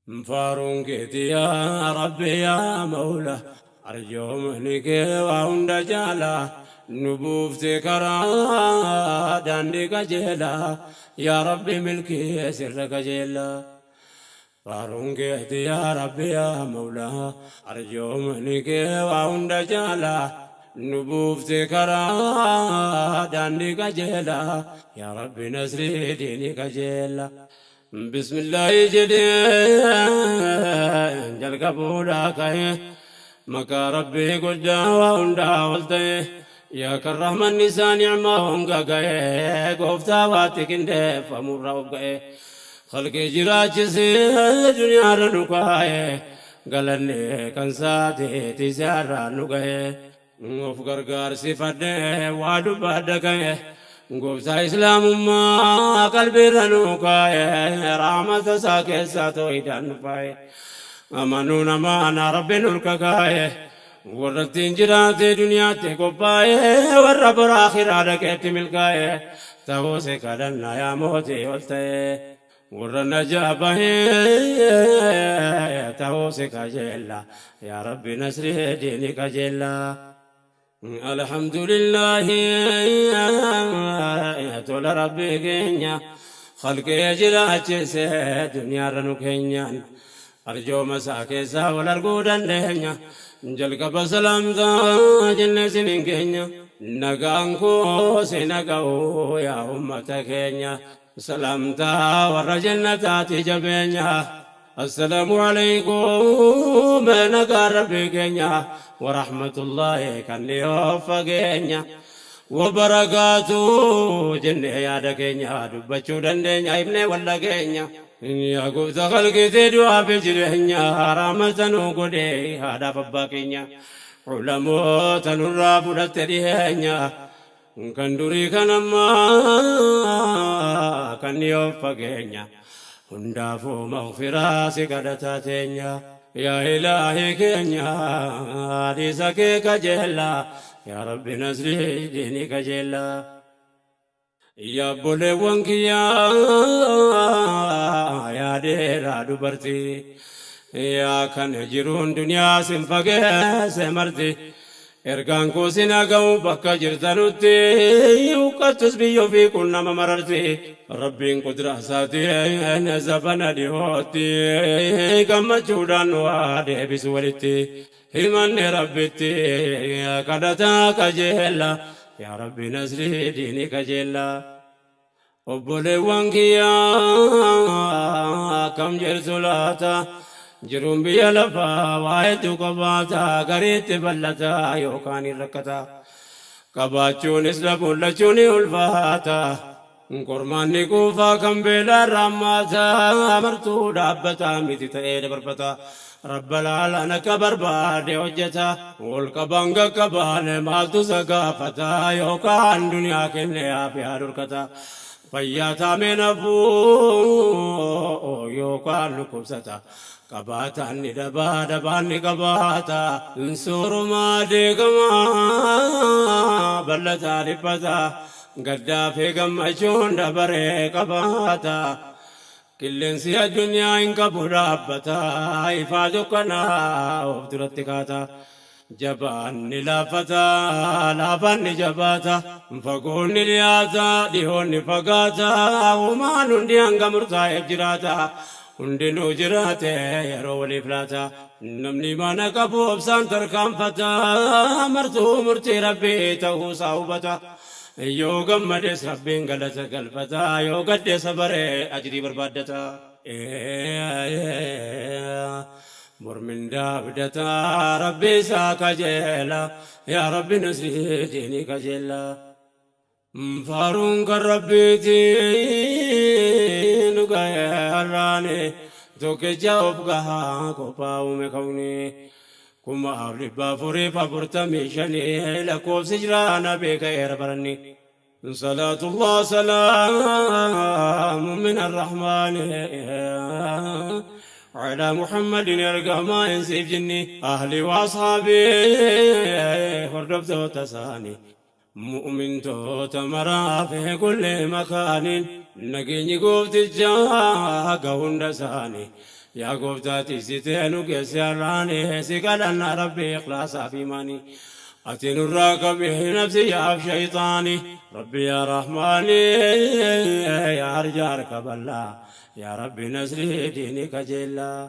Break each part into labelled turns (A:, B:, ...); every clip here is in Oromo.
A: Faaruun keeti yaa Rabbi yaa Mawla, arjoomni kee waa hunda jaala, nu buufte karaa daandii qajeelaa, yaa Rabbi milkii sirra qajeelaa. Faaruun keeti yaa Rabbi yaa Mawla, arjoomni kee waa hunda jaala, nu buufte karaa daandii qajeelaa, yaa Rabbi nasrii diinii qajeelaa. Bismillaahi jedhee jalqabuudhaa ka'e, maqaa Rabbii guddaa waa hundaa ol ta'e, yaa kan rahmanni isaa ni'maa honga ga'e, gooftaa waatti qindeeffamurra of ga'e, khalqii jiraachisee duniyaarra nu kaa'e, galanne kan saateeti isaarraa nu ga'e, of gargaarsifadhee waa dubbadha ka'e. Gooftaa islaamummaa qalbiirra nu kaa'e, rahmata isaa keessaa toohidaan nu faa'e, amanuu namaana Rabbiin olka kaa'e, warra ittiin jiraate duniyaatti qophaa'e, warra bora akhiraa dhaqeetti milkaa'e ta'uu si kadhanna yaa mootii ol ta'e, warra najaa bahee ta'uu si kajeella, yaa Rabbi nasrii diinii qajeella. Alhamdulillahi tola Rabbii keenya khalqee jiraachise duniyaarra nu keenyaan arjooma isaa keessaa wal arguu dandeenya. Jalqaba salaamtaa jenne sinin keenya, nagaan koo si naga'u yaa ummata keenya, salaamtaa warra jannataati jabeenya. Assalaamu alaykum nagaa Rabbii keenya warahmatullaahi kan dhiyoo fageenya wabarakaatu jennee yaada keenya dubbachuu dandeenya himnee walla keenya. Yaa gooftaa khalqiitee du'aa fi jireenya rahmata nuu godhee haadhaaf abbaa keenya, ulamoota nurraa fudhatte dhiheenya, kan durii kan ammaa kan dhiyoo fageenya, hundaafuu maghfiraa si kadhataa teenya. Yaa ilaahi keenya hadiisa kee qajeella, yaa Rabbi nasrii diinii qajeella. Yaa obboleewwan kiyyaa, yaa dheeraa dubartii, yaa kan jiruun duniyaa sin fageesse marti, ergaan koo sin haga'u bakka jirtanutti, huqqattus biyya ofii kun nama mararti. Rabbiin qudraa isaatiin zabana dhihootti gammachuudhaan nu haa deebisu walitti, himanne Rabbitti kadhataa qajeella, yaa Rabbi nasrii diinii qajeella. Obboleewwan kiyyaa akkam jirtu laata? Jiruun biyya lafaa waa hedduu qabaata, gariitti bal'ata yookaan hin rakkata, qabaachuunis dhabuun lachuun ni ulfaata. Qormaanni kuufaa kan beelaa raammaata, martuu dhaabbata miti ta'ee dabarfata, Rabba laalaan akka barbaade hojjeta, ol qabaan qaqqabaan maaltu isa gaafata, yookaan duniyaa kenne yaafiyaa dhorkata, fayyaa taamee nafuu yookaan dhukkubsata, qabaataan ni dhabaa dhabaan ni qabaata, soorumaa deegamaa bal'ataa dhiphata, gaddaa fi gammachuun dabaree qabaata. Qilleensi addunyaa hin qabu dhaabbata, ifaa dukkanaa of duratti kaata. Jabaan ni laaffata, laafaan ni jabaata, fagoon ni dhiyaata, dhihoon ni fagaata, uumaan hundi hanga murtaa'eef jiraata. Hundinuu jiraate yeroo waliif laata. Namni mana qabu obsaan tarkaanfata, martuu murtii Rabbii ta'uusaa hubata. Yoo gammades Rabbiin galata galfata, yoo gadde sabaree ajrii barbaaddata. Mormindaa abdata Rabbi isaa kajeela, yaa Rabbi nasrii diinii kajeela. Faaruun kan Rabbiiti nu ga'e har'aani, tokkicha of gahaa qophaa'ume kawni. 4445 lakkoofsi jiraana beeka'eera baranni. صلاة الله سلام من الرحمن على محمد يرقى ما ينسيف جني، أهلي وأصحابي هردبت تساني، مؤمن توت مرا في كل مكان، نجيني قوفت الجاق هندساني. Yaa gooftaa tiksitee nu geesse har'aani si kadhanna Rabbi ikhlaasaa fi imaanii. Ati nurraa qabi nafsiyyaaf shayxaani. Rabbi yaa Rahmaani yaa arjaa harka bal'aa. Yaa Rabbi nasrii diinii kajeellaa.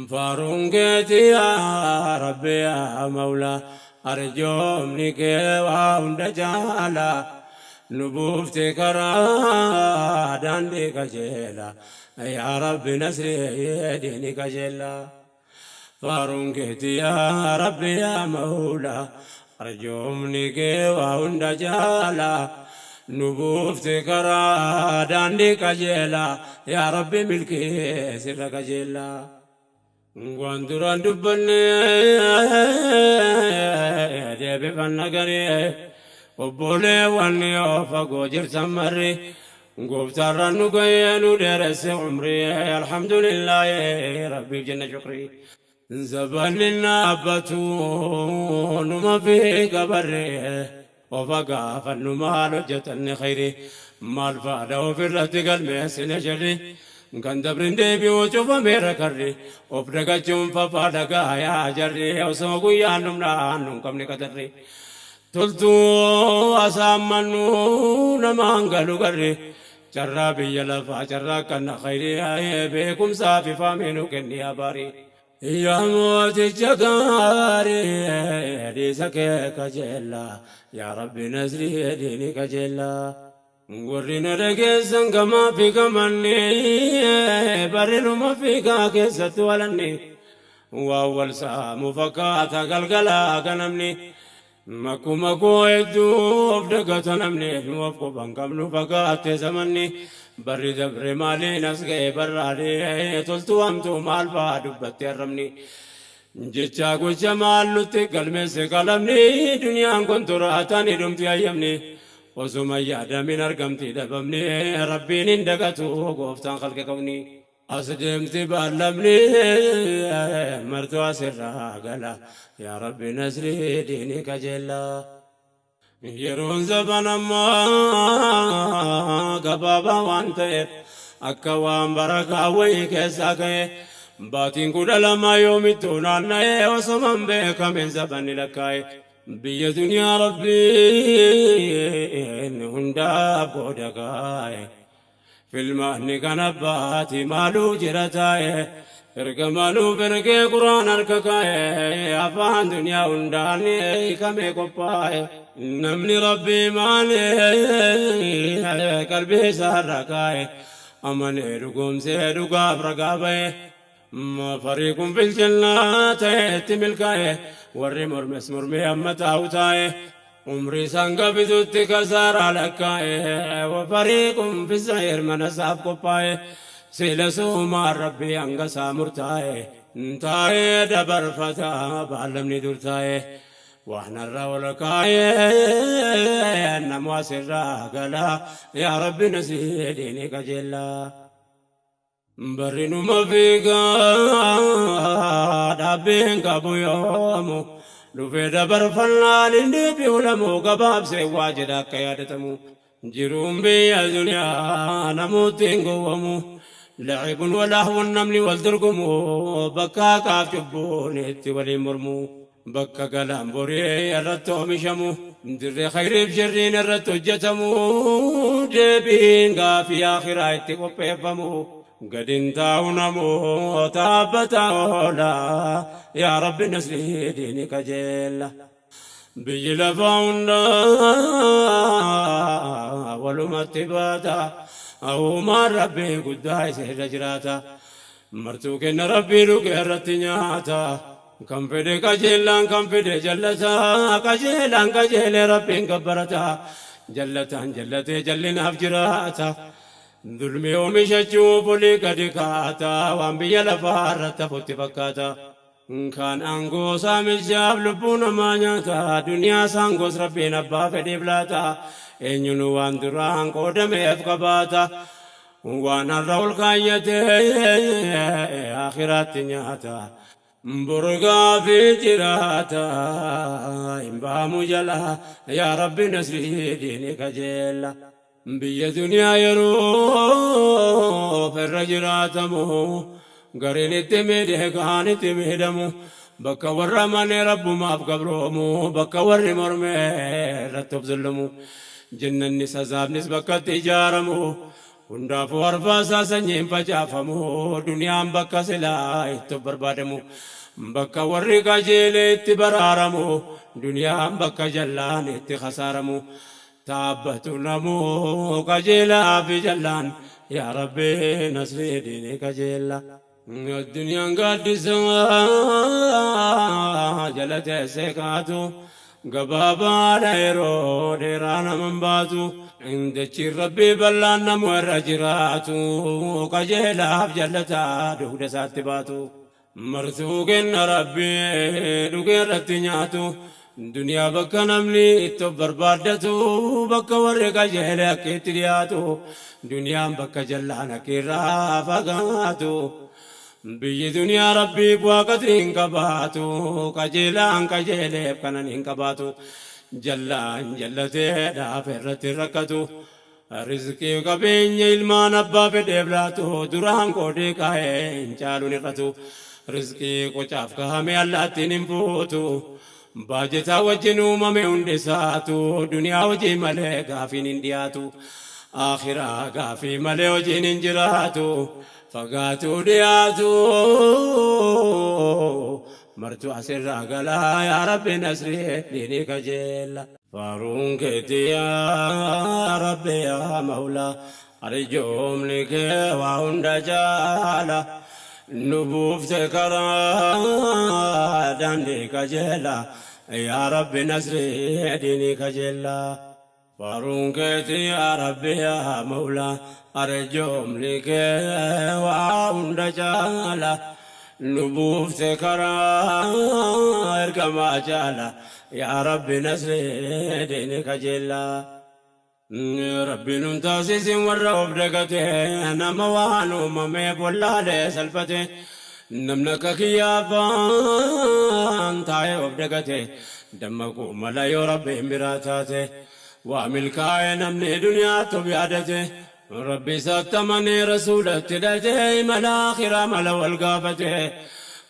A: Faaruun keeti yaa Rabbi yaa Mawlaa. Arjoomni kee waa hunda caalaa. Nu buufte karaa daandii qajeelaa. Yaa Rabbi nasrii diinii qajeelaa. Faaruun keeti yaa Rabbi yaa Mawlaa. Arjoomni kee waa hunda caalaa. Nu buufte karaa daandii qajeelaa. Yaa Rabbi milkii sirra qajeelaa. Waan duraan dubbanne deebifanna garee obboleewwan yoo fagoo jirtan marri gooftaarraan nu ga'ee nu dheeresse umrii alhamdulillaahi rabbiif jenna shukrii. Zabanni dhaabbatu numa fi qabarree ofa gaafannu maal hojjetanne khayrii maal faadha ofirratti galmeessine sharri. Kan dabrin deebi'u cufameera karri of dagachuun fafaa dhagaa yaa jarri osoo guyyaan dhumnaan nun qabne qatarri. Toltuu asaammannu namaan galu garri carraa biyya lafaa carraa kanna khayrii beekumsaa fi faamii nu kenni abaarii. Yaa mooticha gaarii dhiisa kee kajeellaa yaa Rabbi nasrii diinii kajeellaa. Warri na dhageessan gamaa fi gamanni barri numa fiigaa keessatti walanni waan wal saamu fakkaata galgalaa ganamni makkuma koo hedduu of dagata namni nu of quban qabnu fakkaate zamanni barri dabre maaliin as ga'e barraadee toltuu hamtuu maal fa'aa dubbatti arrabni. Jecha gocha maal nutti galmeesse qalamni duniyaan kun turaataan hidhumti hayyamni. Osuma yaadamin argamti dhabamni Rabbiin hin dagatu gooftaan khalqe qabni. As deemti baallamni martuu asirraa gala yaa Rabbi nasrii diinii qajeellaa. Yeroon zaban ammaa gabaabaa waan ta'eef akka waan barakaa wayii keessaa ka'e baatiin 12 yoomittuu naanna'ee osuma hin beekamin zabanni lakkaa'e. Biyya duniyaa Rabbiin hundaaf qooda kaa'e. Filmaanni kan abbaati maaluu jira taa'e. Erga maaluuf ergee Quraan harka kaa'e. Afaan duniyaa hundaan hiikamee qophaa'e. Namni Rabbii maalee qalbii isaarra kaa'e. Amanee dhugoomsee dhugaaf ragaa ba'e. Fariiqun fil jannaa ta'etti milkaa'e. Warri mormes mormee amma taa'u taa'e. Umrii isaan gabitutti kasaaraa lakkaa'e. Fariiqun fis sa'iir mana isaaf qophaa'e. Sila suumaan Rabbii hanga isaa murtaa'e. Taa'ee dabarfata baallamni dur taa'e. Waan har'a ol kaa'e namu asirraa gala. Yaa Rabbi nasrii diinii qajeellaa. Barri numa fiigaa dhaabbiin qabu yoomu dhufee dabarfannaan hin deebi'u lamuu gabaabsee waa jedha akka yaadatamu. Jiruun biyya duniyaa namooti hin gowwamu. Lacibun walahwun namni wal dorgomu bakka haqaaf cubbuun itti waliin mormu. Bakka galaan borii irratti oomishamu dirree khayriif sharriin irratti hojjetamu deebiin gaafii akhiraa itti qopheeffamu. Gadin taa'u namoota dhaabbata oola yaa Rabbi nasrii diinii qajeella. Biyyi lafaa hundaa walumatti baata uumaan Rabbii guddaa isa irra jiraata. Martuu kenna Rabbii dhuge irratti nyaata. Kan fedhe qajeelaan kan fedhe jallata qajeelaan qajeelee Rabbiin gabbarata jallataan jallatee jallinaaf jiraata. Dulmi oomishachuuf olii gadi kaata waan biyya lafaa irratti hafutti fakkaata. Kan aangoo saamichaaf lubbuu namaa nyaata duniyaa saangoos Rabbiin abbaa fedheef laata eenyuun waan duraan qoodameef qabaata. Waan har'a ol kaayyatee akhiraatti nyaata. Burgaa fi jiraata hin baamu jala yaa Rabbi nasrii diinii qajeella. Biyya duniyaa yeroo irra jiraatamu Gariin itti miidhee kaan itti miidhamu. Bakka warra manee rabbumaaf gabroomu, bakka warri mormee irratti of zullumu. Jannanni sazaabnis bakka itti ijaaramu. Hundaafuu arfaasaa sanyiin facaafamu. Duniyaan bakka silaa itti of barbaadamu. Bakka warri qajeelee itti baraaramu. Duniyaan bakka jallaan itti khasaaramu. Taabbatu namuu qajeelaa fi jallaan. Yaa Rabbi nasrii diinii qajeella. Addunyaan gaaddisa jala teessee kaatu. Gabaabaadha yeroo dheeraa naman baatu. Dachiin Rabbii bal'aan namu irra jiraatu. Qajeelaaf jallataa dugda isaatti baatu. Martuu kenna Rabbii dhugee irratti nyaatu. Duniyaa bakka namni itti of barbaaddatu, bakka warri qajeele akka itti dhiyaatu. Duniyaan bakka jallaan akka irraa fagaatu. Biyyi duniyaa Rabbiif waaqatni hin qabaatu. Qajeelaan qajeeleef kanan hin qabaatu. Jallaan jallatee dhaaf irratti rakkatu. Rizqii qabeenya ilmaan abbaa fedheef laatu, duraan qoodee kaa'ee hin caaluun hir'atu. Rizqii qocaaf kaa'ame allaattiin hin fuutu. Baajetaa wajjin uumame hundi isaatu, duniyaa hojii malee gaafiin hin dhiyaatu. Akhiraa gaafii malee hojiin hin jiraatu. Fagaatu dhiyaatu. Martu asirraa galaa, yaa Rabbi nasrii diinii kajeella. Faaruun keetii yaa Rabbi yaa Mawlaa, arjoomni kee waa hunda caala. Nu buufte karaa daandii qajeela, yaa Rabbi nasrii diinii kajeella. Faaruun keetii yaa Rabbi yaa Mawlaa, arjoomni kee waa hunda caala. Nu buufte karaa ergamaa caala, yaa Rabbi nasrii diinii kajeella. Rabbi nun taasisin warra of dagate, nama waan uumameef wallaalee salphate. Namni akka kiyyaafaan taa'ee of dagate, dammaquu mala yoo Rabbiin biraa taate. Waa milkaa'e namni duniyaatti of yaadate. Rabbi isaatti amanee rasuulatti hidhate, imala akhiraa mala wal gaafate.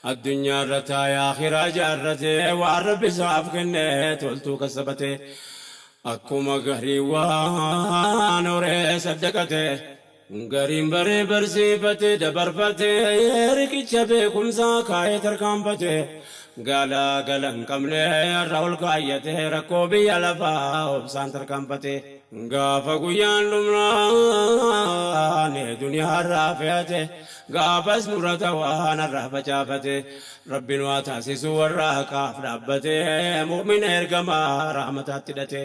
A: Addunyaa irra taa'ee akhiraa jaarrate, waan Rabbi isaaf kenne toltuu kasabate. Akkuma garii waan horee saddaqate. Gariin baree barsiifate dabarfate, riqicha beekumsaa kaa'ee tarkaanfate. Gala gala hin qabne irra ol kaayyate, rakkoo biyya lafaa obsaan tarkaanfate. Gaafa guyyaan dhumnaan duniyaa irraa fe'ate, gaafas murata waan irraa facaafate. Rabbiin waa taasisu warra haqaaf dhaabbate, mu'mina ergamaa rahmataatti hidhate.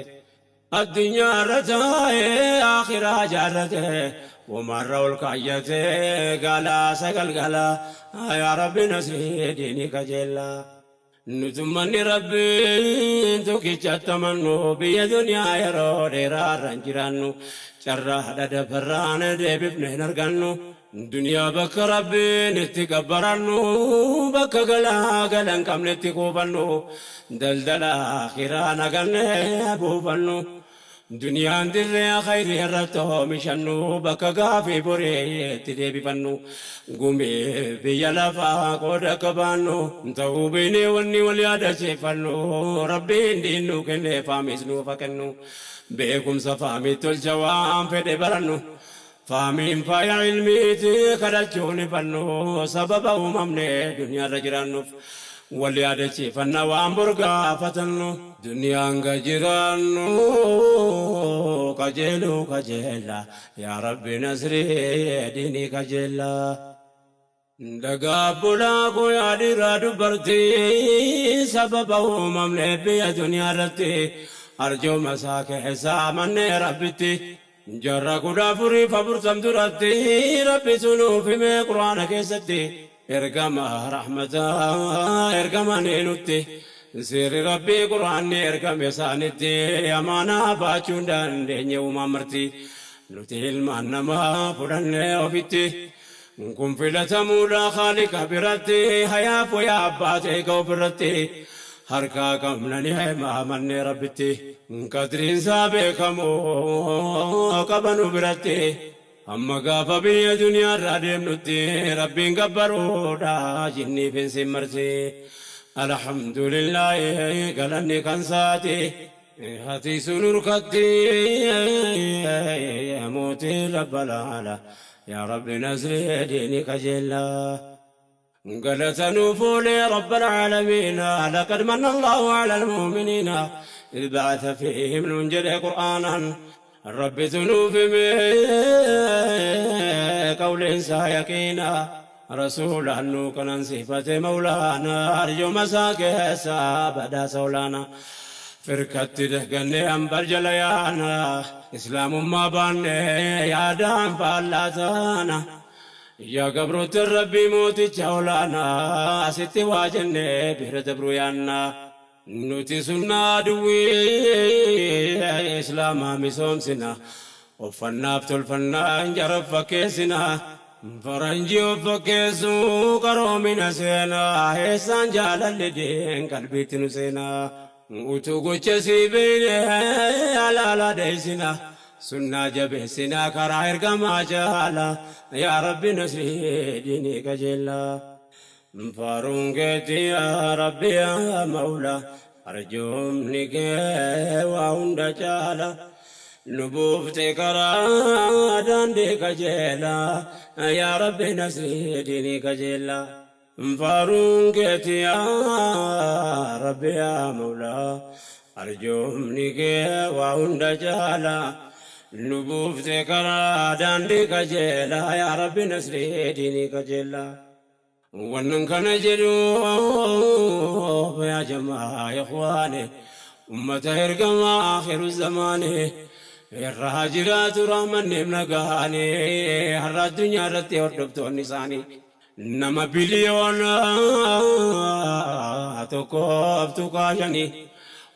A: Addunyaa irra taa'ee akhiraa jaarrate, uumarra ol kaayyate galaa sagal galaa, yaa Rabbi nasrii diinii kajeella. Nutummanni Rabbiin tokkichatti amannu, biyya duniyaa yeroo dheeraa irra hin jiraannu, carraa dhadabarraan deebifne hin argannu. Duniyaa bakka Rabbiin itti gabbarannu, bakka galaa gala hin qabne itti kuufannu, daldala akhiraa naganne buufannu. Duniyaan dirree khayrii irratti oomishannu, bakka gaafii borii itti deebifannu. Gumii biyya lafaa qooda qabaannu, ta'uu beeknee wanni wal yaadachiifannu, Rabbiin diin nuu kennee faamis nuuf haa kennu. Beekumsa faamii tolcha waan fedhe barannu. Faamiin faaya ilmiiti kadhachuun ifannu, sababa uumamne duniyaarra jiraannuuf. Wal yaadachiifanna waan bor gaafatannu. Duniyaan ga jiraannu qajeeluu qajeella, yaa Rabbi nasrii diinii kajeella. Dhagaa bulaa koo yaa dhiiraa dubartii, sababa uumamne biyya duniyaa irratti, arjooma isaa keessaa mannee Rabbitti. Jarra 1440 duratti Rabbi sunuuf himee Quraana keessatti, ergama rahmataa ergamanii nutti. Seerri Rabbii Quraanni ergame isaanitti, amaanaa baachuu hin dandeenye uumaan marti. Nuti ilmaan namaa fudhannee ofitti. Kun filatamuudha Khaaliqa biratti, hayaaf wayaa abbaa ta'e ka ofirratti. Harkaa qabna ni himamannee Rabbitti. Qadriinsaa beekamu qabanu biratti. Amma gaafa biyya duniyaarraa deemnutti Rabbiin gabbaruudha jinniif hin simmarti. Alhamdulillaahi galanni kan saati. Hati sunurkatti mootii rabbalaala. Yaa Rabbi nasrii diini qajeelaa. قالت نوفولي رب العالمين لقد من الله على المؤمنين إذ بعث فيهم المنجد قرآنا الرب ذنوب قول سايقينا رسولا نوكنا صفة مولانا أرجو مساكسا بدا سولانا فركت دهقني أنبر جليانا إسلام ما باني يا دام فالاتانا يا قبرت الربي موتي جولانا ستي واجني بهرت برويانا نوتي سنة دوي إسلاما مسومسنا وفنا فتلفنا جرب فكيسنا فرنجي وفكيسو قرومنا سينا إحسان جالال لدين قلبي تنسينا وتوغو تسيبيني على لا ديسنا سنة جبهسنا كراير كما جالا يا ربي نسري ديني كجلا فارونجتي يا ربي يا مولا أرجوم نكي وعند جالا نبوفتي كرادان دي كجلا يا ربي نسري ديني كجلا فارونجتي يا ربي يا مولا أرجوم نكي وعند جالا نبوفتي كرادان دي كجلا يا ربي نسري ديني كجلا ونن كان جدوب يا جماعة يا إخواني أمة إرقم آخر الزمان الراجرات رحمن نمنقاني هر الدنيا رتي وردبتو النساني نما بليون تقوف تقاشني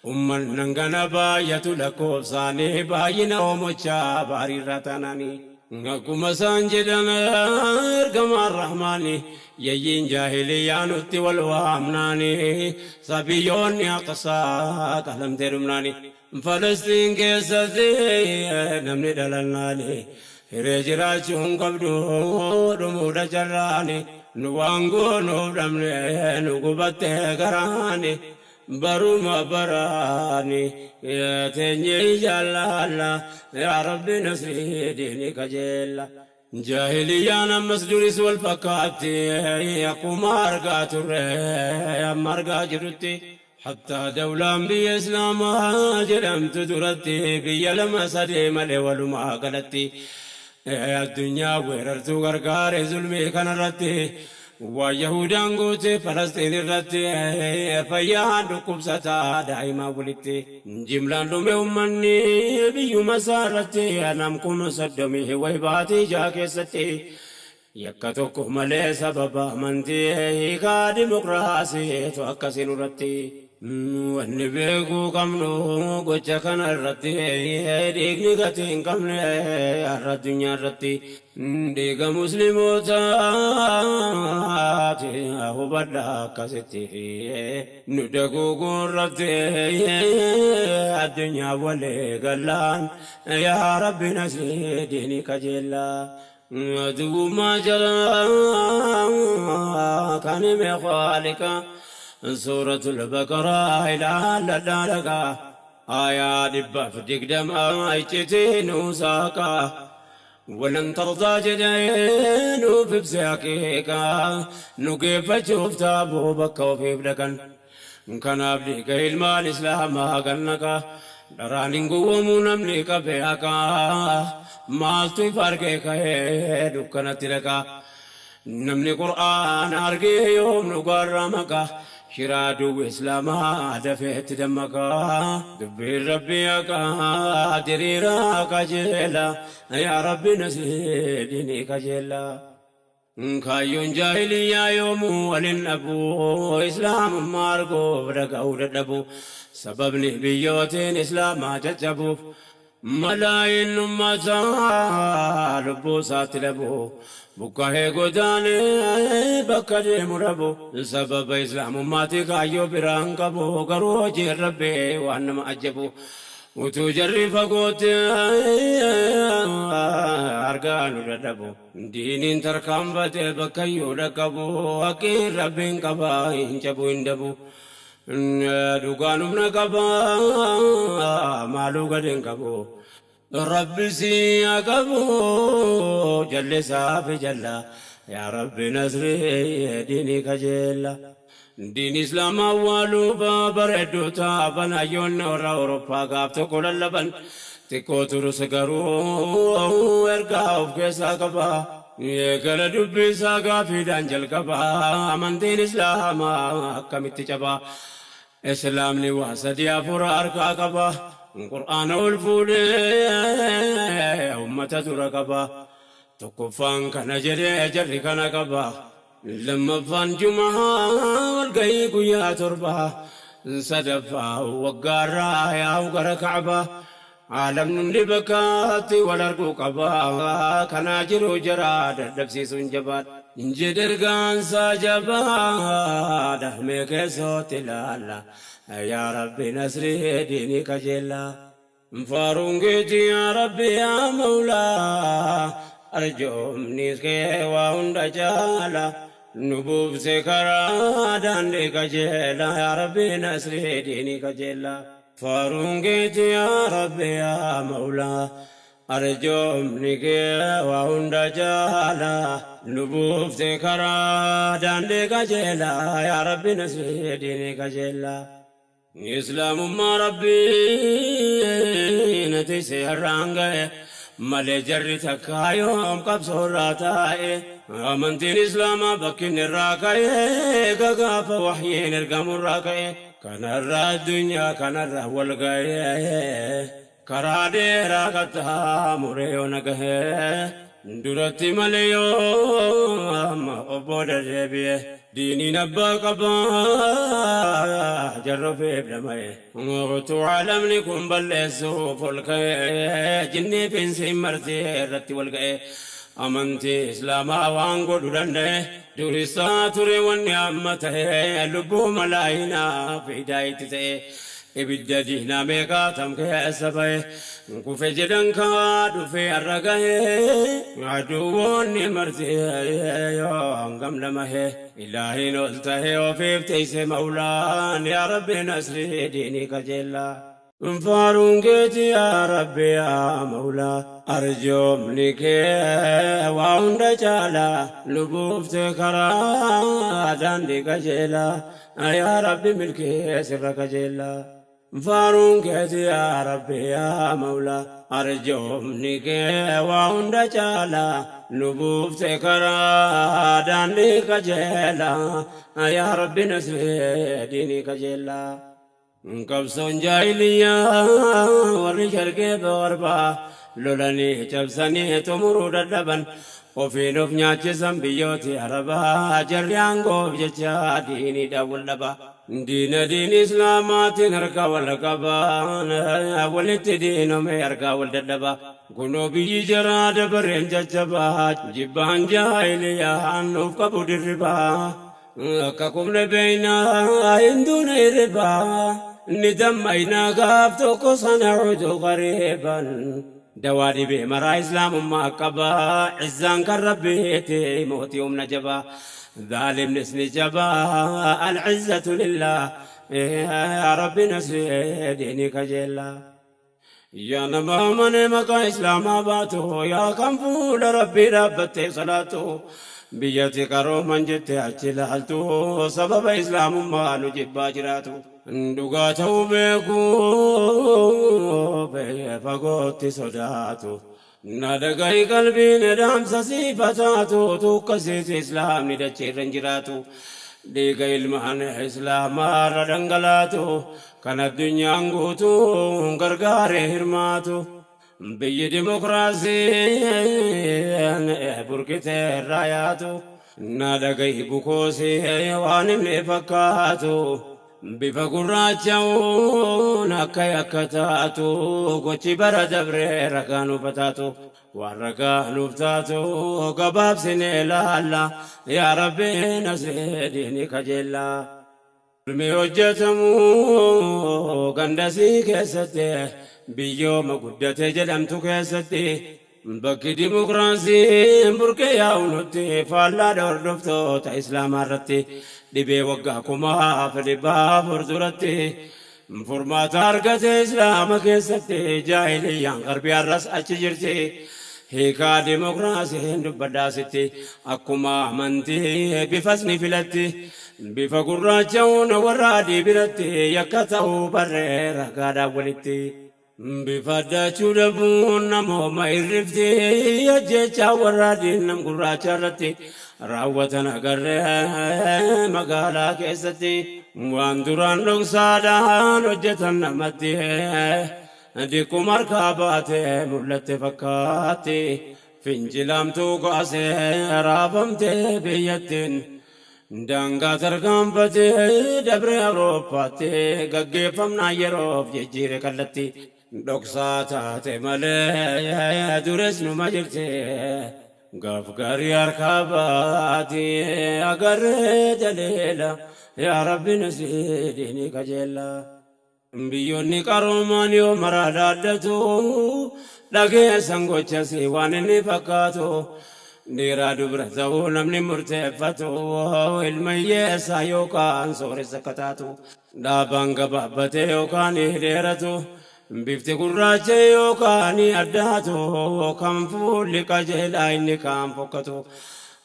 A: أمة نغنا باية لكوف ساني باينا ومجا باري رتناني Akkuma isaan jedhan ergamaan Rahmaani yayyiin jaahiliyyaa nutti wal waamnaani sabiyyoonni aqsaa qalamtee dhumnaani Falastiin keessatti namni dhalannaani hiree jiraachuun qabdu dhumuudha carraani nu waan goonuuf dhabne nu gubattee garaani baruma baraani teenyee jaalala yaa Rabbi nasrii diini qajeela. Jaahiliyyaan ammas duris wal fakkaatti akkuma argaa turre amma argaa jirrutti hattaa dawlaan biyya Islaamaa jedhamtu duratti biyya lama sadee malee walumaa galatti addunyaa weerartuu gargaare zulmii kanarratti. ويهودان قوتي فلسطين الرتي فيان ركوب دائما ولتي جملان لمي أمني بيو مسارتي أنا مكون صدمي ويباتي جاكستي يكتوكو ملي سبب منتي كا ديمقراسي توكسين رتي والنبيكو قمنو قوتشكن الرتي ديقني قتين قمني الدنيا الرتي ديق مسلموتاتي هو بدا كستي ندقو قرتي الدنيا ولي قلان يا ربي نسري ديني كجلا أدو ما جرى كان مخالك سورة البقرة إلى لدارك آيات بفدك دم آيتين وساقا ولن ترضى جدين في بساكيك نكيف شفت أبو بكر وفي بلكن كان أبليك المال إسلام أغنك درانين قومون أمليك بياكا ما استفارك دكنا تلك نمني قرآن أرقي يوم نقرمك شرادو إسلاما دفعت دمك دبي ربي قادري كجلا يا ربي نسيدني كجلا كايون جاهلية يوم ولن أبو إسلام ماركو بركو دبو سبب نبيوتين إسلام تجبو ملايين أمتا لبو ساتلبو بكاه قداني بكري مربو سبب إسلام أمتي كايو برانكبو قروجي ربي وأنا ما أجبو Utuu jarri fagootti argaa nu dadhabu. Diiniin tarkaanfatee bakkayyuu dhaqqabu. Haqqiin Rabbiin qaba hin cabu hin dabu. Dhugaan humna qaba maaluu gad hin qabu. Rabbi si haa qabu jallisaa fi jalla. Yaa Rabbi nasrii diinii kajeella. Diin Islaamaa awwaaluuf bareedduu taaban hayyoonni warra Awurooppaa gaaf tokko lallaban. Xiqqoo turus garuu ergaa of keessaa qaba. Eegala dubbii isaa gaafiidhaan jalqaba. Amantiin Islaamaa akkamitti caba? Islaamni waa sadii afur harkaa qaba. Qur'aana ol fuudhee ummata dura qaba. Tokkoffaan kana jedhee jarri kana qaba. Lammaffaan Jumaa walgahii guyyaa 7. Sadaffaa waggaarraa yaa'u gara Ka'baa. Aalamni hundi bakkaatti wal arguu qaba. Kanaa jiru jara dadhabsiisuun jabaadha. Jedhe ergaansaa jabaadha. Mee keessootti ilaalla. Yaa Rabbi nasrii diinii kajeellaa. Faaruun keeti yaa Rabbi yaa Mawlaa. Arjoomni kee waa hunda caala. Nu buufse karaa daandii qajeela. Yaa Rabbi nasrii diinii qajeela. Faaruun keeti yaa Rabbi yaa Mawlaa. Arjoomni kee waa hunda caala. Nu buufte karaa daandii qajeela. Yaa Rabbi nasrii diinii qajeela. Islaamummaa Rabbii nati seerraan ga'e malee jarri takkaa yoom qabsoorraa taa'e. Amantiin Islaamaa bakki inni irraa ka'e gagaafa wahyiin ergamurraa ka'e. Kanarraa addunyaa kanarra wal ga'e karaa dheeraa qaxxaamuree yoo na gahe. Duratti malee yoo amma of booda deebi'e. Diiniin abbaa qabaa jarra ofiif dhama'e. Utuu alamni kun balleessuuf ol ka'e jinnii fi insiin marti irratti wal ga'e. Amantii Islaamaa waan godhu danda'e. Durissaa ture wanni amma ta'e lubbuu malaayinaa fiidaa itti ta'e. Ibidda diinaa meeqaa tam keessa ba'e. Kufe jedhan kaa dhufee har'a gahe. Aduwwoonni marti yoo hangam dhamahe. Ilaahiin ol ta'e ofiif teessee mawlaan. Yaa Rabbi nasrii diinii qajeellaa. Faaruun keeti yaa Rabbi yaa Mawlaa. Arjoomni kee waa hunda caala. Lubuufte karaa daandii qajeelaa. Yaa Rabbi milkee sirra qajeelaa. Faaruun keeti yaa Rabbi yaa Mawlaa. Arjoomni kee waa hunda caala. Lubuufte karaa daandii qajeelaa. Yaa Rabbi nasrii diinii qajeelaa. Qabsoon jaahiliyyaa warri sharqee barbaa lolanii cabsanii xumuruu dadhaban. Ofiin of nyaachisan biyyooti Arabaa jarri aangoof jecha diiniidhaan wal dhaba. Diina diin Islaamaatiin harka wal qaban walitti diinome harka wal dadhaba. Kunoo biyyi jaraa dabareen jajjabaa jibbaan jaahiliyyaan nuuf qabu dirribaa. Akka kumne beeynaa hin duune hirribaa. Ni dammaynaa gaaf tokko sana cuutu qariiban. Dawaa dhibee maraa Islaamummaa qabaa. Izzaan kan Rabbiiti mootii humna jabaa. Zaalimnis ni jabaa. Al-izzatu lillah. Yaa Rabbi nasrii diinii kajeellaa. Yaa nama amanee maqaa Islaamaa baatu, yaa kan fuula Rabbii dhaabbattee salaatu, biyyatti qarooman jettee achi ilaaltu, sababa Islaamummaa nu jibbaa jiraatu. Dhugaa ta'uu beekuu fagootti sodaatu. Na dhagahi qalbiin dhaamsa siifa taatu, tuukkasiis Islaamni dacheerra hin jiraatu. Dhiiga ilmaan Islaamaarra dhangalaatu, kan addunyaan guutuun gargaaree hirmaatu. Biyyi dimokiraasiin burqitee irraa yaatu. Na dhagahi bukoosii waan inni fakkaatu. Bifa gurraacha'uun akka yakka taatu gochi bara dabree ragaa nuuf taatu. Waan ragaa nuuf taatu gabaabsinee ilaalla. Yaa Rabbi nasrii diinii kajeellaa. Ilmi hojjetamu gandasii keessatti Biyyooma guddate jedhamtu keessatti bakki dimokiraasiin burqee yaa'unutti faallaadha hordoftoota islaamaa irratti. Dhibee waggaa 1400 duratti furmaata argate islaama keessatti. Jaahiliyyaan qarbii har'as achi jirti. Hiikaa dimokiraasiin dubbadhaasitti, akkuma amantii bifas ni filatti. Bifa gurraacha'uun warra adii biratti yakka ta'uu barree ragaadhaan walitti. Bifa addaachuu dhabuun namooma irrifti, ajjechaa warra adiin nam gurraacha irratti raawwatan agarree magaalaa keessatti. Waan duraan dhoksaadhaan hojjetan namatti dikkuma harkaa baatee mul'atte fakkaatti. Fincilamtuu kaasee raafamtee biyyattiin daangaa tarkaanfatee dabree Awurooppaatti gaggeeffamnaan yeroof jijjiire kallatti. Dhoksaa taate malee dures numa jirti, gaaf gaarii harkaa baati agarree jaleela. Yaa Rabbi nasiidini kajeella. Biyyoonni qaroomaan yoo maraa dhaaddatu dhageessan gochasi waan inni fakkaatu. Dhiiraa dubra ta'uu namni murteeffatu ilma hiyyeessaa yookaan sooressa akka taatu, dhaabaan gabaabbatee yookaan dheeratu, bifti gurraacha yookaan addaatu, kan fuulli qajeelaa inni kaan fokkatu,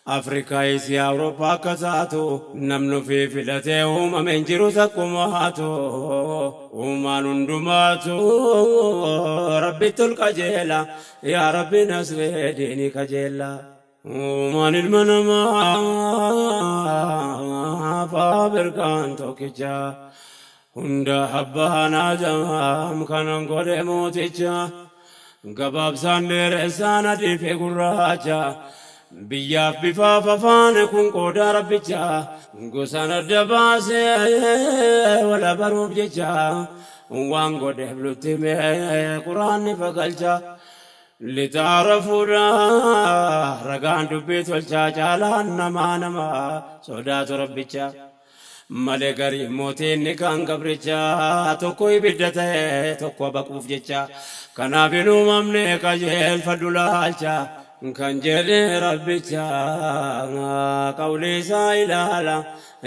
A: Afrikaa, Isiyaa, Awurooppaa akka taatu, namni ofii filatee uumame hin jiru takkumaatu. Uumaan hundumaatu Rabbitti ol qajeela. Yaa Rabbi nasree diinii kajeella. Uumaan ilma namaa faabirkaan tokkicha, hunda abbaan Aadaam kanan godhe mooticha. Gabaabsaan dheeressaan, adii fi gurraacha, biyyaaf bifaaf afaan kun qoodaa rabbicha. Gosaan adda baasee wala baruuf jecha waan godheef nutti himee quraanni fagalcha. Litaarafuudha ragaan dubbii tolchaa, caalaan namaa nama sodaatu rabbicha malee garii mootiin kan gabricha, tokko ibidda ta'e tokko baquuf jecha. Kanaaf hin uumamne, qajeelfadhu laalcha kan jedhe rabbicha, qawli isaa ilaala.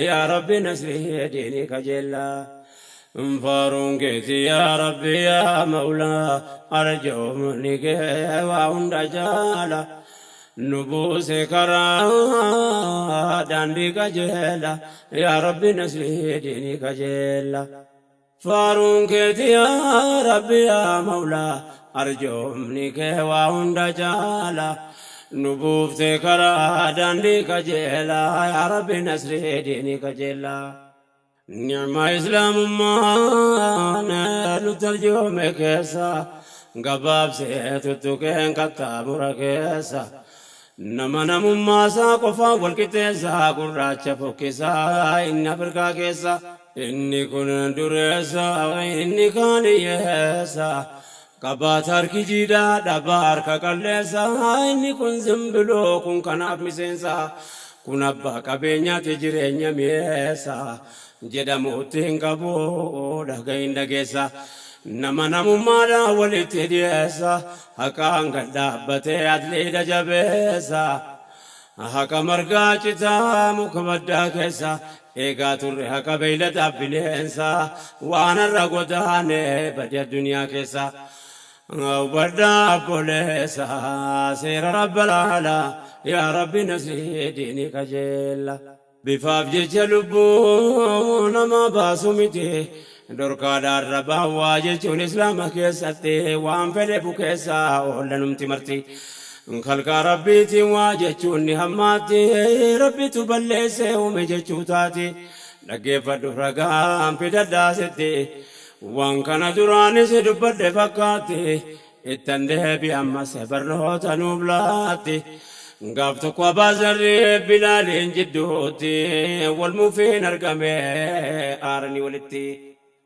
A: Yaa Rabbi nasrii diinii kajeella. Faaruun keeti yaa Rabbi yaa Mawlaa, arjoomni kee waa hunda jaala. Nu buuse karaa daandii qajeela. Yaa Rabbi nasrii diinii kajeella. Faaruun keeti yaa Rabbi yaa Mawlaa, arjoomni kee waa hunda jaala. Nu buufte karaa daandii qajeela. Yaa Rabbi nasrii diinii kajeella. Nicma islaamummaan nutti arjoome keessa gabaabsee tuttuqeen qaxxaamura keessa, nama namummaa isaa qofaan wal qixxeessaa, gurraacha fokkisaa inni Afrikaa keessa, inni kun dureessa, inni kaan hiyyeessa, qabaata harki jiidhaa, dhabaa harka qalleessa, inni kun zimbiloo, kun kanaaf miseensa, kun abbaa qabeenyaati jireenya mi'eessa jedhamuutti hin qabu dhagahin dhageessa. Nama namummaadhaan walitti dhiyeessa, haqaan gad dhaabbatee atliidha jabeessa. Haqa margaa citaa muka baddaa keessa eegaa turre, haqa beeyladaaf bineensa, waan har'a godaane badi addunyaa keessa. Hubadhaa obboleessa seera rabba laala. Yaa Rabbi nasrii diinii kajeella. Bifaaf jecha lubbuu nama baasu miti, dhorkaadhaan rabaan waa jechuun islaama keessatti waan fedhe bukeessa oollanumti marti. Kalqaa rabbiitiin waa jechuun ni hammaatti, rabbitu balleessee uume jechuu taati. Dhaggeeffadhu, ragaan fidadhaasitti. Waan kana duraanis dubbadhe fakkaatti, ittan deebi ammas barnoota nuuf laatti. Gaaf tokko Abaazarri Bilaaliin jidduutti wal mufiin argame, aaranii walitti.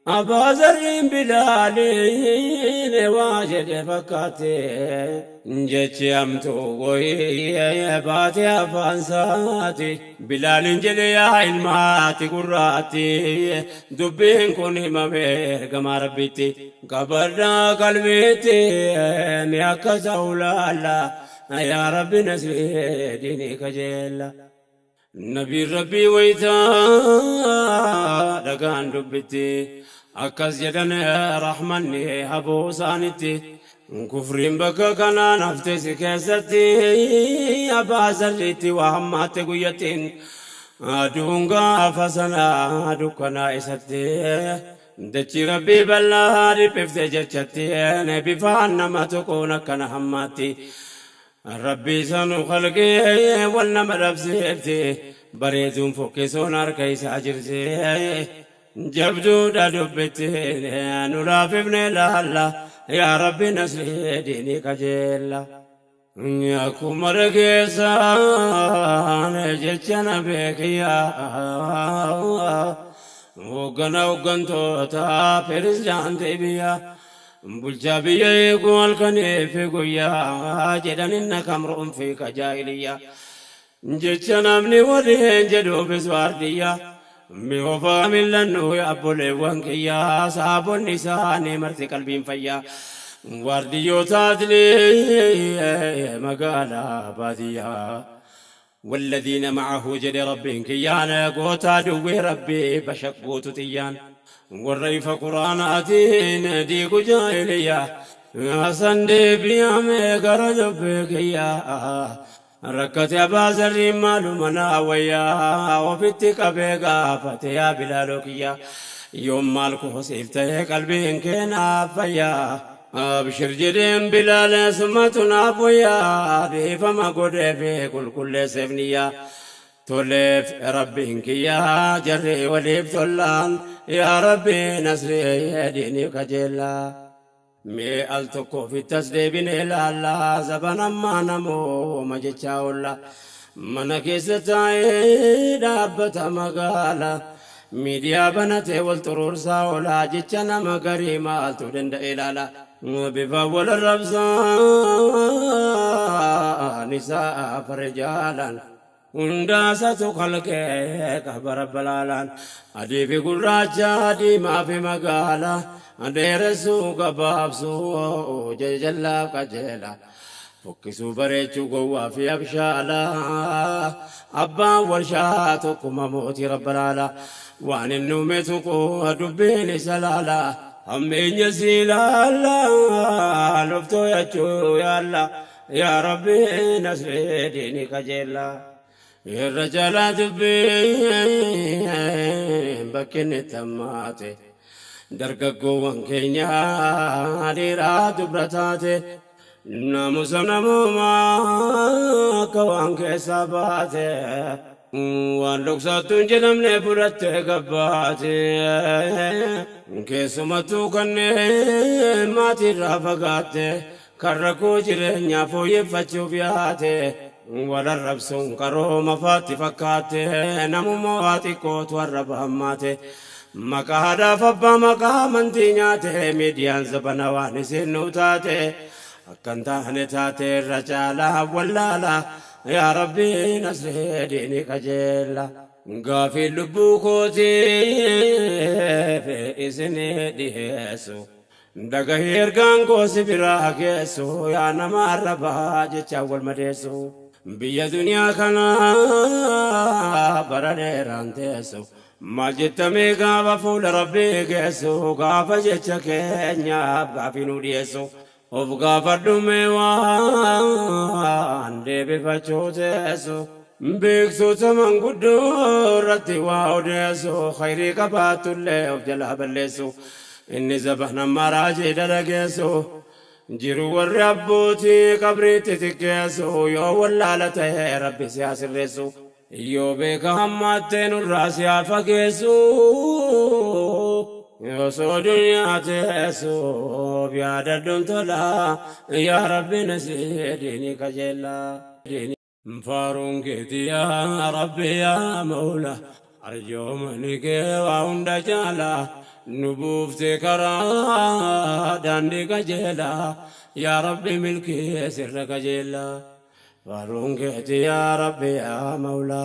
A: Abaazarriin Bilaaliin waa jedhe fakkaate, jechi hamtuu wayii baate afaan isaati. Bilaaliin jedhe, yaa ilmaati gurraatti, dubbiin kun himame ergamaa rabbiitti. Qabadhaa qalbiitti mi akka ta'u laalla yaa Rabbi nasrii diinii kajeella. Nabiin Rabbii wayitaa dhagaan dubbitti akkas jedhan rahmanni haboo isaanitti. Kufriin bakka kanaan hafte si keessatti abbaa zarriitti waa hammaatte guyyattiin aduun gaafa sana dukkanaa isatti. Dachii Rabbii bal'aa dhiphifte jechatti bifaan nama tuquun akkana hammaatti. Rabbii sanu khalqee wal nama dhabsiifti bareeduun fokkisuun harka isaa jirti. Jabduudha dubbitti nu laafifne laalla yaa Rabbi nasrii diinii kajeella. Akkuma dhageessaan jecha na beekiyyaa. Hoggana hoggantoota pirezidaantii biyyaa bulchaa biyya eeguu halkanii fi guyyaa jedhan inna kamruun fi kajaahiliyyaa jecha namni waliin jedhuufis waardiyyaa mi'oofaa mil'annu abboleewwan kiyyaa saabonni isaanii marti qalbiin fayyaa waardiyyootaatillee magaalaa baadiyyaa. والذين معه جل ربهم كيانا قوتا دوي ربي بشقوت تيان والريف قراناتين ديق جاهلية حسن دي بيامي قرد بكيا ركت أبا زري مالو منا ويا وفتك بيقا فتيا بلالوكيا يوم مالكو حسيفته قلبي كنا فيا أبشر جدين بلال سمتنا بويا فما قد في كل كل سفنيا تولف ربي يا جري وليف تولان يا ربي نصري ديني كجلا مي التكو في التسديب لا زبنا ما نمو مجتشاولا من كيستاي دابة مقالا ميديا بنتي والترور ساولا جتشنا مقري مالتو دند إلالا بفاول الربزان نساء فرجالا hundaasatu kalqee qaba rabbalaalaan adii fi gurraacha diimaa fi magaala dheeressuu gabaabsuu jajallaa qajeela fokkisuu bareechuu gowwaa fi abshaala abbaan warshaa tokkuma mootii rabbalaala waan inni uume tuquu dubbiin isa laala hammeenya si ilaala loftoo yachuu yaalla yaa rabbi nasree diinii qajeela. Irra jalaa dubbiin bakki inni tammaate dargaggoowwan keenya dhiiraa dubra taate naamusa namoomaa akka waan keessaa baate waan dhoksaattuu hin jedhamne fudhattee gabbaate keessumattuu kanneen maatiirraa fagaatte kan rakkoo jireenyaa fooyyeffachuuf yaate. Walarrabsuun qarooma faatti fakkaate namummaa waa xiqqootu arraba hammaate maqaa haadhaaf abbaa maqaa amantii nyaate miidiyaan zabana waan isin nu taate akkan taane taate irra caalaa wallaala yaa rabbi nasree diinii qajeela gaafii lubbuu kootiif isinii dhiheessu. Dhagahii ergaan koo si biraa geessu yaa nama arrabaa jechaan wal madeessu. Biyya duniyaa kana bara dheeraan teessu maal jettamee gaafa fuula rabbii geessu gaafa jecha keenyaaf gaafii nu dhiyeessu of gaafadhu mee waan deebifachuu teessu beeksota manguddoo irratti waa odeessu khayrii qabaattullee of jalaa balleessu inni zabana maraajii dalageessu. Jiru warri abbootii qabriitti xiqqeessu yoo wallaala ta'e rabbi si haa sirreessu yoo beeka hammaattee nurraa si haa fageessu osoo duniyaa teessu yaadadhuun tola yaa rabbi nasrii diinii qajeela. Faaruun keeti yaa rabbi yaa mawla arjoomani kee waa hunda caala. Nubuufte karaa daandii qajeela yaa rabbi milkii sirra qajeela faaruun keeti yaa rabbi yaa mawla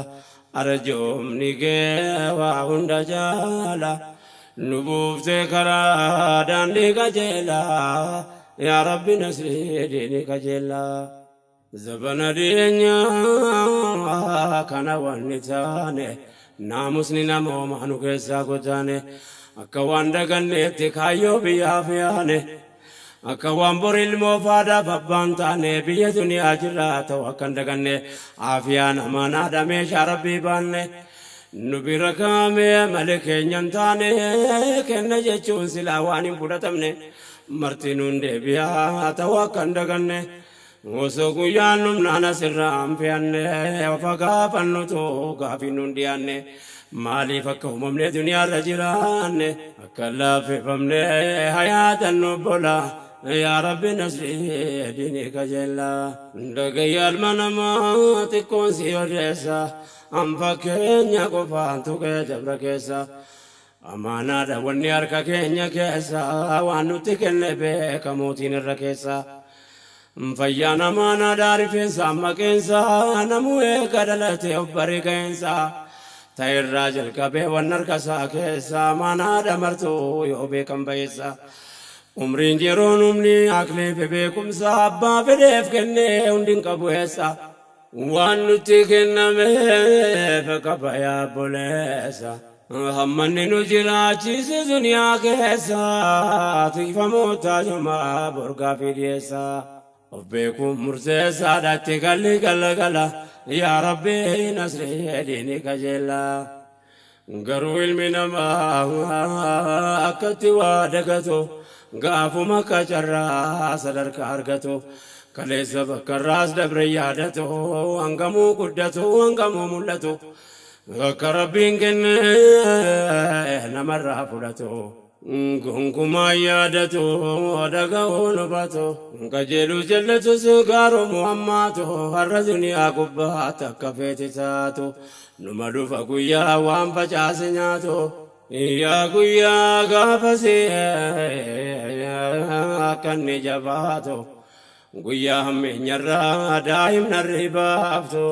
A: arjoomni kee waa hunda caala. Nu buuftee karaa daandii qajeelaa, yaa Rabbi nasrii diinii qajeelaa. Zabana dhiyeenyaa kana wanni taane, naamusni namoomaa nu keessaa gotaane, akka waan daganneetti kaayyoo biyyaaf yaane, akka waan bor ilmoo faadaaf abbaan taane, biyya duniyaa jirraa ta'u akka hin daganne, aafiyaan amaanaadha meeshaa Rabbii baanne. Nu bira kaamee malee keenya hin taane, kenna jechuun silaa waan hin fudhatamne, marti nuun deebi'aa ta'u akka hin daganne. Osoo guyyaan dhumnaan asirraa hin fe'anne, ofa gaafannutu gaafii nuun dhiyaanne, maaliif akka uumamne duniyaarra jiraanne, akka laaffifamne hayaatan nu bola, yaa Rabbi nasrii diinii qajeellaa. Dhagayya ilma namaa, xiqqoon si odeessa, an fakkeenya qofaan tuqee dabra keessa. Amaanaadha wanni harka keenya keessa, waan nutti kenne beeka mootiin irra keessa. Fayyaan amaanaadha, rifeensa maqeensa, namuu eega dhalate of baree ga'eensa. Ta'irraa jalqabee waan harka isaa keessa amaanaadha martuu yoo beekan ba'eessa. Umriin yeroon humni aqlii fi beekumsa abbaa fedheef kennee hundi hin qabu eessa. Waan nutti kennameef qaba yaa obboleessa. Hammanni nu jiraachise duniyaa keessa, tikfamoota jumaa borgaa fi dhiyeessa. Of beekuun murteessaadha, itti galli galagala, yaa Rabbi nasrii diinii qajeelaa. Garuu ilmi namaa akkatti waa dagatu, gaafuma akka carraa sadarkaa argatu, kaleessa bakka irraas dabre yaadatu, hangamuu guddatu hangamuu mul'atu, akka Rabbiin kenne namarraa fudhatu. Gonkumaa yaadatu, dhaga'uun hubatu, qajeeluu jallatus gaaroomu hammaatu, har'a duniyaa gubbaatti akka feeti taatu, numa dhufa guyyaa waan facaase nyaatu. Yaa guyyaa gaafasii akka inni jabaatu, guyyaa hammeenyarraa daa'imna ribaaftu,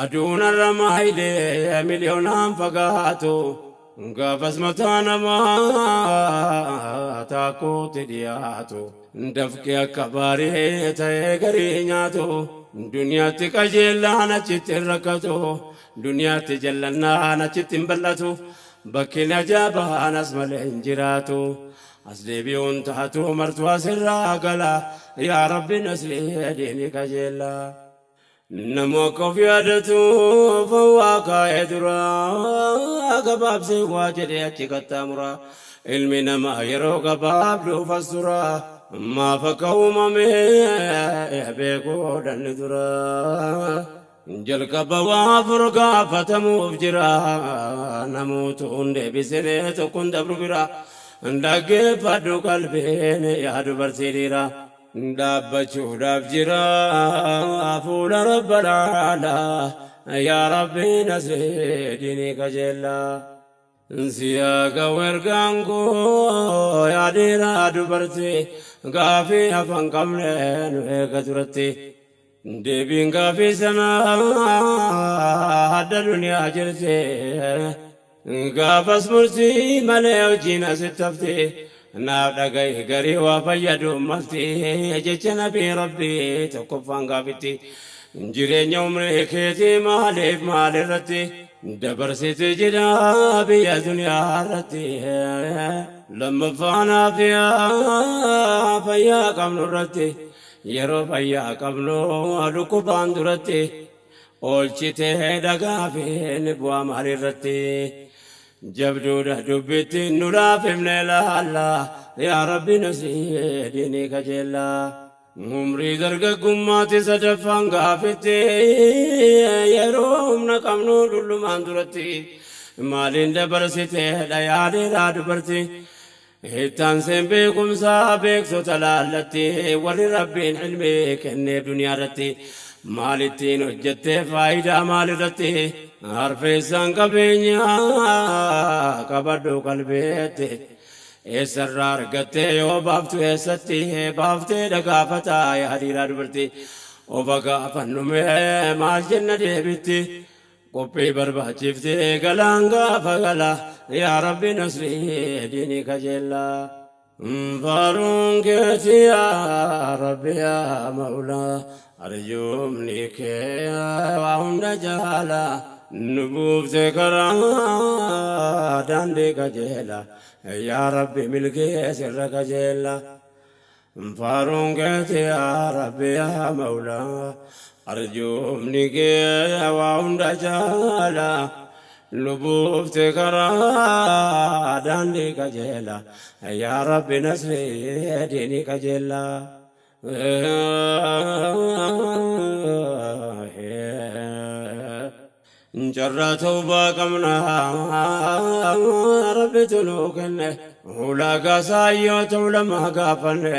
A: aduun har'a maayilee miliyoonaan fagaatu, gaafas mataa namaa taakuutti dhiyaatu, dafqee akka baarii ta'ee garii nyaatu, duniyaatti qajeellaan achitti hin rakkatu, duniyaatti jallannaan achitti hin bal'atu, bakki ajaa'ibaan as malee hin jiraatu. As deebi'uun taatu, martuu asirraa gala, yaa Rabbi nasrii diinii qajeelaa. Nama akka of yaadatu fawwaa kaa'ee dura, gabaabsee waa jedhee achi qaxxaamura. Ilmi namaa yeroo gabaabduuf as tura, maaf akka uumame beekuu dhanni dura. Jalqaba waa afur gaafatamuuf jira, namoota hundee deebisee tokkoon dabru bira. Dhaggeeffadhu qalbiin yaa dubartii dhiira. Dhaabbachuudhaaf jira fuula rabbalaala, yaa Rabbi nasrii diinii qajeellaa. Siyaa ergaan koo yaa dhiiraa dubartii, gaafii afaan qabne nu eega duratti. Deebiin gaafii sanaa adda duniyaa jirti. Gaafas murtii malee hojiin asitti hafti. Naaf dhagahi garii waa fayyadu malti, jecha nabii Rabbii tokkoffaan gaafitti. Jireenya umrii keetii maaliif maalirratti dabarsite jedha biyya duniyaa irratti? Lammaffaan aafiyaa fayyaa qabnu irratti, yeroo fayyaa qabnu dhukkubaan duratti oolchitee dhagaafiin bu'aa maalirratti? Jabduudha dubbitti nu laafifne laalla, yaa Rabbi nasrii diinii kajeellaa. Umrii dargaggummaatti sadaffaan gaafitti, yeroo humna qabnu dullumaan duratti maaliin dabarsiteedha yaa dhiiraa dubartii? Ittaanseen beekumsa beektota laallatti, warri Rabbiin ilmii kenneef duniyaa irratti maalittiin hojjettee, faayidaa maalirratti? Harfeessaan qabeenya qabadhu qalbeetti, eessarraa argattee, yoo baaftu eessatti baaftee dhagaafataa yaa dhiiraa dubartii? Ofa gaafannume maal jenna deebitti? Qophii barbaachiftee galaan gaafa gala yaa Rabbi nasrii diinii kajeellaa. Faaruun keeti yaa Rabbi yaa Mawlaa arjoomni kee waa hunda jaala nu buufte karaa daandii qajeela yaa Rabbi milkee sirra qajeela. Faaruun keeti yaa Rabbi yaa Mawlaa arjoomni kee waa hunda jaala nu buufte karaa daandii qajeela yaa Rabbi nasrii diinii qajeela. Carraa tawbaa qabnaa Rabbitu nuu kenne ulaagaa saayyoota ulamaa gaafanne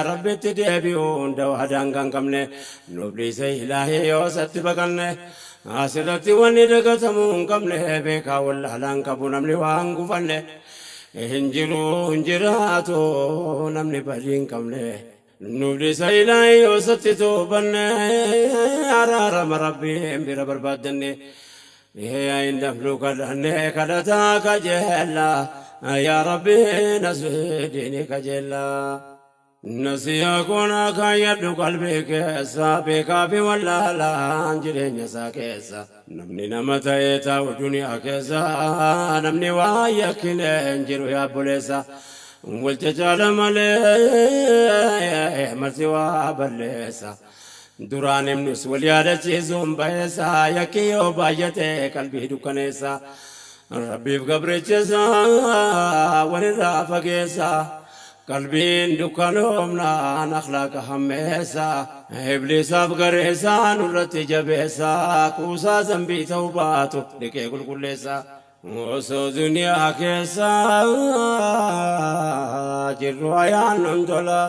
A: Rabbitti deebi'uun dawaa daangaa hin qabne nuuf dhiise ilaahii yoo isatti baqanne asirratti wanni dagatamuu hin qabne beekaa wallaalaan qabu namni waan gufanne hin jiru hin jiraatu namni badii hin qabne nuuf dhiisa ilaahii yoo isatti toobanne araarama Rabbiin bira barbaaddanne hin dhabnu kadhanne kadhataa kajeella yaa Rabbi nasrii diinii kajeella. Nasiyaa koonaa kaayyadhu qalbii keessa beekaa fi wallaalaan jireenya isaa keessa namni nama ta'ee taa'u duniyaa keessa namni waa yakkine hin jiru yaa obboleessa wal cacaala malee marti waa balleessa duraan himnus wal yaadachiisuun bayeessa yakki yoo baay'ate qalbii dukkaneessa Rabbiif gabricha isaa walirraa fageessa qalbiin dukkanoomnaan akhlaaqa hammeessa ibliisaaf gareessa nurratti jabeessa kuusaa zambii ta'uu baatu dhiqee qulqulleessa osoo duniyaa keessa jirru ayaan nun tola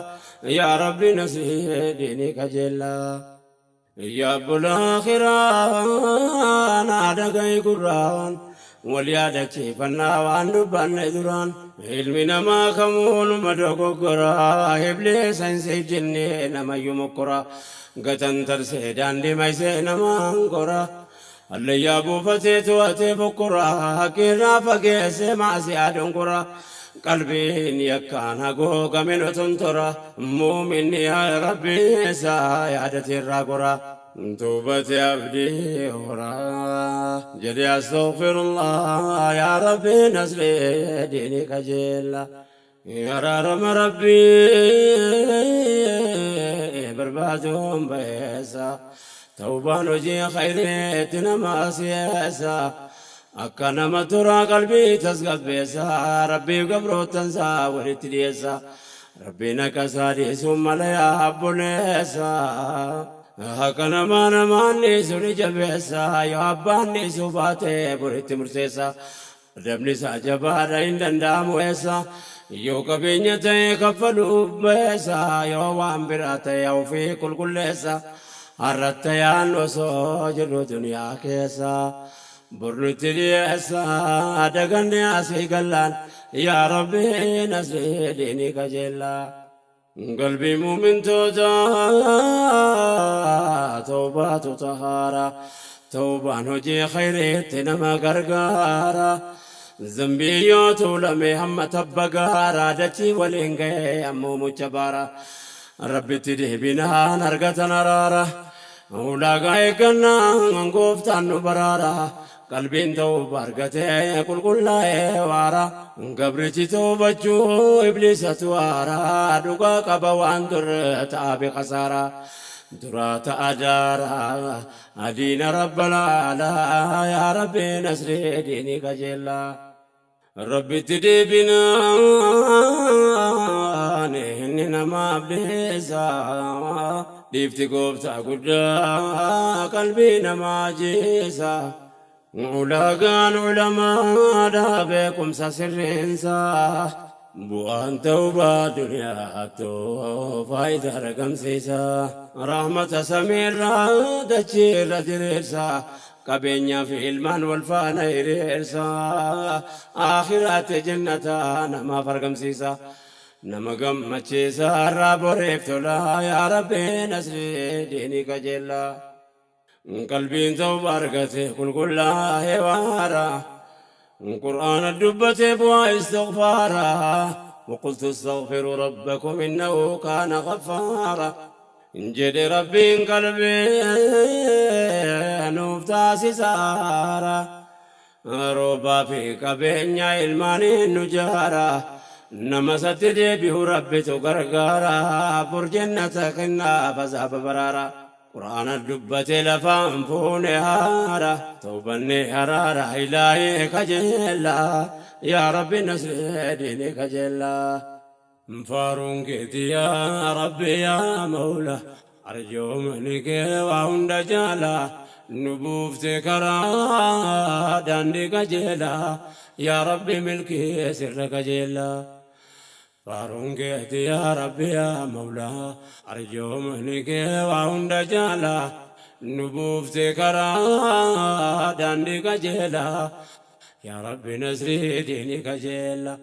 A: yaa Rabbi nasrii diinii qajeella. Yaa obbolaa akhiraa naa dhaga'i gurraan wal yaadachiifannaa waan dubbanne duraan ilmi namaa kamuu numa dogoggora ibliisa hin siif jennee namayyuu mokkora gatan tarsee daandii maysee namaan gora hallayyaa buufatee to'atee fokkora haqqiirraa fageessee maasiyaa dongora qalbiin yakkaan hagoogame nu tontora muuminni yaa Rabbi isaa yaadateerraa gora. Tuubate abdii horaa jedhe astaghfirullah yaa Rabbi nasrii diinii qajeella. Araarama Rabbii barbaaduun bayeessa tawbaan hojii khayriitti nama si'eessa akka nama turaa qalbii tasgabbeessa Rabbiif gabroottansaa walitti dhiyeessa Rabbiin akka isaa dhiisuun mala yaa obboleessa. Haqa namaa namaan dhiisu ni jabeessa yoo abbaan dhiisuu baate boritti murteessa. Adabni isaa jabaadha hin danda'amu eessa yoo qabeenya ta'e kaffaluuf beessa yoo waan biraa ta'e ofii qulqulleessa har'atta yaan osoo jirru duniyaa keessa bornutti dhiyeessa daganne asii gallaan yaa Rabbi nasrii diinii qajeella. Qalbii muumintoota tawbaatu tahaara tawbaan hojii khayriitti nama gargaara zambii yoo tuulame hamma tabba gaara dachii waliin ga'ee ammoo mucha baara Rabbitti deebinaan argatan araara ulaagaa eeggannaan gooftaan nu baraara qalbiin tawba argatee qulqullaa'ee waara gabrichi tawbachuu ibliisatu waara dhugaa qaba waan dur ta'abe kasaara duraa ta'a daara adiina rabbal aalaa yaa Rabbi nasrii diinii qajeella. Rabbitti deebinaan inni namaaf dhiisa dhiifti gooftaa guddaa qalbii namaa jiisa. Ulaagaan ulamaadha beekumsa sirriinsa bu'aan tawbaa duniyaattu faayidaa argamsiisa. Rahmata samiirraa dachiirra diriirsa qabeenyaa fi ilmaan wal faana hiriirsa aakhiraatti jannata namaaf argamsiisa. Nama gammachiisa irraa boreef tola yaa Rabbi nasrii diinii qajeella. Qalbiin tawba argate qulqullaa'ee waara. Qur'aana dubbatee bu'aa istighfaara. وقلت استغفروا ربكم إنه كان غفارا jedhe Rabbiin qalbii nuuf taasisaara. Roobaa fi qabeenya ilmaaniin nu jaara. Nama isatti deebi'u Rabbitu gargaara. Bor jannata kennaaf azaaba baraara. Qur'aana dubbate lafaan fuune haara. Tawbanne haraara ilaahee kajeella. Yaa Rabbi nasree diinii kajeella. Faaruun keeti yaa Rabbi yaa Mawla. Arjoomani kee waa hunda jaala. Nu buufte karaa daandii qajeela. Yaa Rabbi milkii sirra qajeela. Faaruun keeti yaa Rabbi yaa Mawla. Arjoomani kee waa hunda jaala. Nu buufte karaa daandii qajeela. Yaa Rabbi nasrii diinii qajeela.